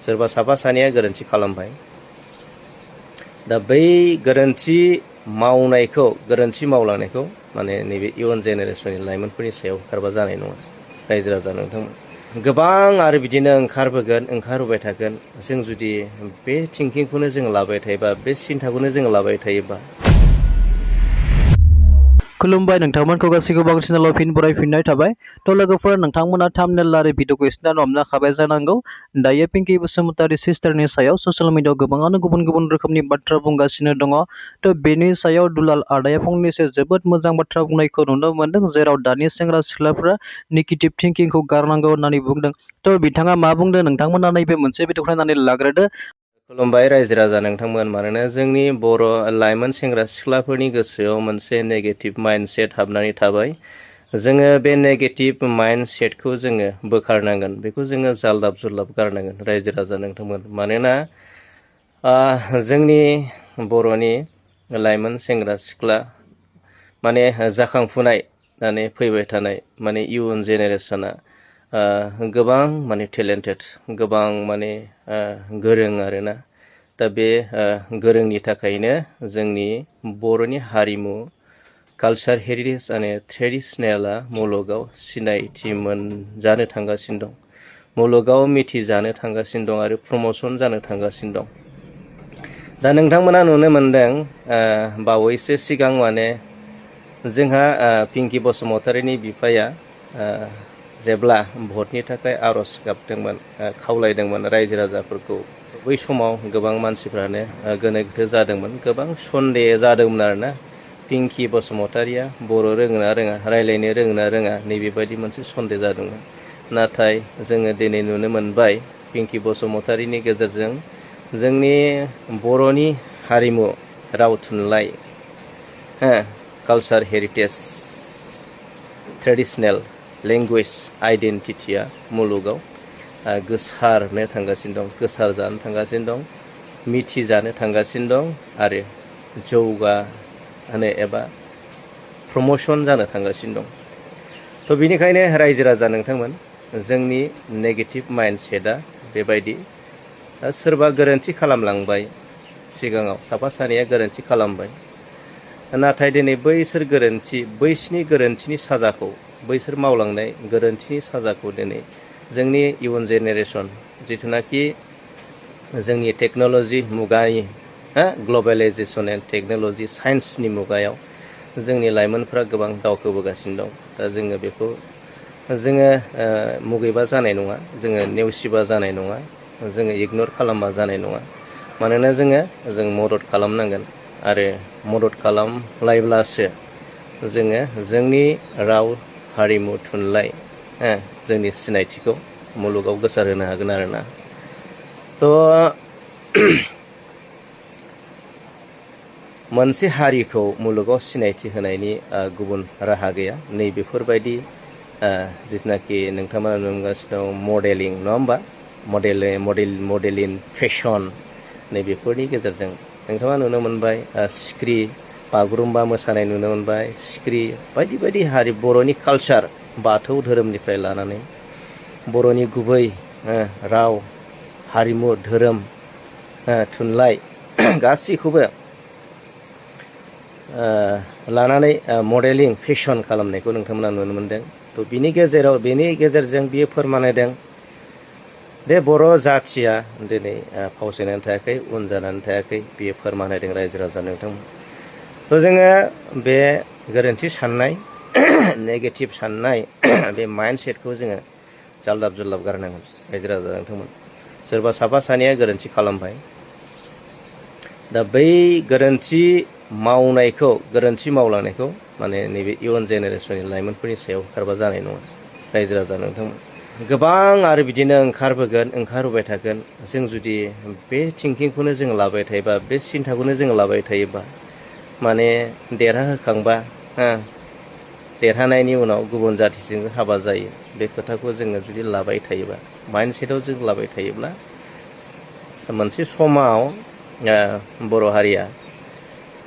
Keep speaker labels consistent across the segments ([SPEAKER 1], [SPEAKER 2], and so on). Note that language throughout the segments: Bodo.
[SPEAKER 1] सोरबा साफा सानैया गोरोन्थि खालामबाय। दा बै गोरोन्थि मावनायखौ गोरोन्थि मावलांनायखौ माने नैबे इयुन जेनेरेसननि लाइमोनफोरनि सायाव होखारबा जानाय नङा रायजो राजा नोंथांमोन। गोबां आरो बिदिनो ओंखारबोबाय थागोन। जों जुदि बे थिंकिंखौनो जों लाबाय थायोबा, बे सिन्थाखौनो जों लाबाय थायोबा।
[SPEAKER 2] खुलुमबाय नोंथांमोनखौ गासैखौबो आं चेनेलाव फिन बरायफिननाय थाबाय। थ' लोगोफोर, नोंथांमोना थाम्बनेल आरो भिडिअखौ सिनायनानै हमखाबाय जानांगौ। दायो पिंकि बसुमतारी सिस्टारनि सायाव ससियेल मिडियाआव गोबाङानो गुबुन गुबुन रोखोमनि बाथ्रा बुंगासिनो दङ। थ' बेनि सायाव दुलाल आदाया फंनैसो जोबोद मोजां बाथ्रा बुंनायखौ नुनो मोनदों, जेराव दानि सेंग्रा सिख्लाफोरा नेगेटिभ थिंकिंखौ गारनांगौ होननानै बुंदों। थ' बिथाङा मा बुंदों नोंथांमोना नैबे मोनसे भिडिअखौ नायनानै लाग्रोदो।
[SPEAKER 1] खुलुमबाय रायजो राजा नोंथांमोन। मानोना जोंनि बर' लाइमोन सेंग्रा सिख्लाफोरनि गोसोआव मोनसे नेगेटिभ माइन्डसेट हाबनानै थाबाय। जोङो बे नेगेटिभ माइन्डसेटखौ जोङो बोखारनांगोन, बेखौ जोङो जालदाब जुलदाब गारनांगोन रायजो राजा नोंथांमोन। मानोना जोंनि बर'नि लाइमोन सेंग्रा सिख्ला माने जाखांफुनाय माने फैबाय थानाय माने इयुन जेनेरेसना गोबां माने टेलेन्टेड, गोबां माने गोरों आरोना। दा बे गोरोंनि थाखायनो जोंनि बर'नि हारिमु, कालचार, हेरिटेज आरो ट्रेडिसनेला मुलुगाव सिनायथि मोनजानो थांगासिनो दं, मुलुगाव मिथिजानो थांगासिनो दं आरो प्रम'सन जानो थांगासिनो दं। दा नोंथांमोना नुनो मोनदों बावैसो सिगां माने जोंहा पिंकि बसुमतारीनि बिफाया जेब्ला भटनि थाखाय आर'ज गाबदोंमोन, खावलायदोंमोन रायजो राजाफोरखौ, बै समाव गोबां मानसिफ्रानो गोनो गोथो जादोंमोन, गोबां सन्देह जादोंमोन आरोना। पिंकि बसुमतारीया बर' रोङोना रोङा, रायज्लायनो रोङोना रोङा, नैबेबायदि मोनसे सन्देह जादोंमोन। नाथाय जोङो दिनै नुनो मोनबाय पिंकि बसुमतारीनि गेजेरजों जोंनि बर'नि हारिमु, राव थुनलाइ, कालचार, हेरिटेज, ट्रेडिसनेल लेंगुवेज आइडेन्टिटिया मुलुगाव गोसारनो थांगासिनो दं, गोसार जानो थांगासिनो दं, मिथिजानो थांगासिनो दं आरो जौगानो एबा प्रम'सन जानो थांगासिनो दं। थ' बेनिखायनो रायजो राजा नोंथांमोन, जोंनि नेगेटिभ माइन्डसेटआ बेबायदि। सोरबा गोरोन्थि खालामलांबाय, सिगाङाव साफा सानैया गोरोन्थि खालामबाय, नाथाय दिनै बैसोरनि गोरोन्थिनि साजाखौ, बैसोर मावलांनाय गोरोन्थिनि साजाखौ दिनै जोंनि इयुन जेनेरेसन, जिथुनाखि जोंनि टेक्न'लजि मुगानि ग्लबेलाइजेसन एन्ड टेक्न'लजि साइन्सनि मुगायाव जोंनि लाइमोनफ्रा गोबां दावखोबोगासिनो दं। दा जोङो बेखौ मुगैबा जानाय नङा, जोङो नेवसिबा जानाय नङा, जोङो इगनर खालामबा जानाय नङा। मानोना जों मदद खालामनांगोन आरो मदद खालामलायब्लासो जोङो जोंनि राव, हारिमु, थुनलाइ, जोंनि सिनायथिखौ मुलुगाव गोसारहोनो हागोन आरोना। थ' मोनसे हारिखौ मुलुगाव सिनायथि होनायनि गुबुन राहा गैया। नैबेफोरबायदि जिथुनाखि नोंथांमोना नुगासिनो दं मडेलिं, नङा होमबा, मडेलिं, फेशन, नैबेफोरनि गेजेरजों नोंथाङा नुनो मोनबाय सिख्रि बागुरुम्बा मोसानाय नुनो मोनबाय, सिख्रि बायदि बायदि हारि, बर'नि कालचार, बाथौ धोरोमनिफ्राय लानानै बर'नि गुबै राव, हारिमु, धोरोम, थुनलाइ गासैखौबो लानानै मडेलिं, फेशन खालामनायखौ नोंथांमोना नुनो मोनदों। थ' बेनि गेजेरजों बियो फोरमायदों बे बर' जाथिया दिनै फावसायनानै थायाखै, उन जानानै थायाखै, बियो फोरमायदों रायजो राजा नोंथांमोन। थ' जोङो बे गोरोन्थि साननाय, नेगेटिभ साननाय, बे माइन्डसेटखौ जोङो जालदाब जुलदाब गारनांगोन रायजो राजा नोंथांमोन। सोरबा साफा सानैया गोरोन्थि खालामबाय। दा बै गोरोन्थि मावलांनायखौ माने नैबे इयुन जेनेरेसननि लाइमोनफोरनि सायाव होखारबा जानाय नङा रायजो राजा नोंथांमोन। गोबां आरो बिदिनो ओंखारबोबाय थागोन। जों जुदि बे थिंकिंखौनो जों लाबाय थायोबा, बे सिन्थाखौनो जों लाबाय थायोबा, माने देरहाहोखांबा देरहानायनि उनाव गुबुन जाथिजों हाबा जायो, बे खोथाखौ जोङो जुदि लाबाय थायोबा, माइन्डसेटआव जों लाबाय थायोब्ला, मोनसे समाव बर' हारिया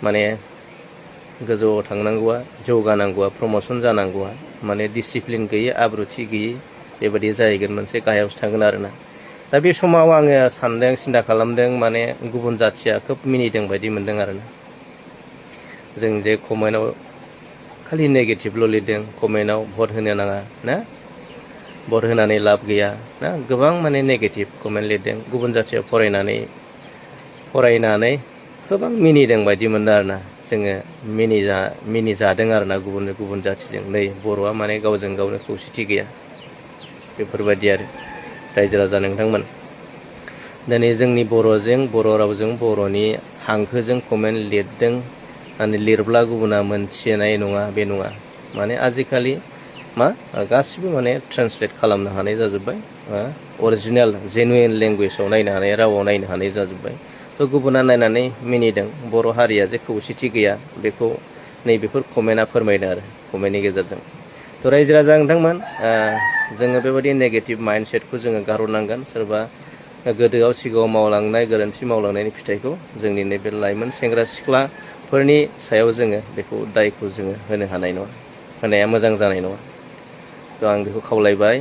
[SPEAKER 1] माने गोजौआव थांनांगौआ, जौगानांगौआ, प्रम'सन जानांगौआ माने डिसिप्लिन गैयै, आब्रुथि गैयै बेबायदि जाहैगोन, मोनसे गाहायावसो थांगोन आरोना। दा बे समाव आङो सानदों सिन्था खालामदों माने गुबुन जाथिया खोब मिनिदों बायदि मोनदों आरोना जों जे कमेन्टआव खालि नेगेटिभल' लिरदों कमेन्टआव भट होनो नाङा ना भट होनानै लाब गैया ना गोबां माने नेगेटिभ कमेन्ट लिरदों गुबुन जाथिया फरायनानै गोबां मिनिदों बायदि मोनदों आरोना जोङो मिनिजादों आरोना गुबुन जाथिजों नै बर'आ माने गावजों गावनो खौसेथि गैया बेफोरबायदि आरो रायजो राजा नोंथांमोन दिनै जोंनि बर'जों बर' रावजों बर'नि हांखोजों कमेन्ट लिरदों माने लिरब्ला गुबुना मोनथिनाय नङा बे नङा माने आजिखालि मा गासिबो माने ट्रेन्सलेट खालामनो हानाय जाजोब्बाय अरिजिनेल जेनुइन लेंगुवेजाव नायनो हानाय रावाव नायनो हानाय जाजोब्बाय थ' गुबुना नायनानै मिनिदों बर' हारिया जे खौसेथि गैया बेखौ नैबेफोर कमेन्टआ फोरमायदों आरो कमेन्टनि गेजेरजों थ' रायजो राजा नोंथांमोन जोङो बेबायदि नेगेटिभ माइन्डसेटखौ जोङो गारहरनांगोन सोरबा गोदोआव सिगाङाव मावलांनाय गोरोन्थि मावलांनायनि फिथाइखौ जोंनि नैबे लाइमोन सेंग्रा सिख्लाफोरनि सायाव जोङो बेखौ दायखौ जोङो होनो हानाय नङा होनाया मोजां जानाय नङा थ' आं बेखौ खावलायबाय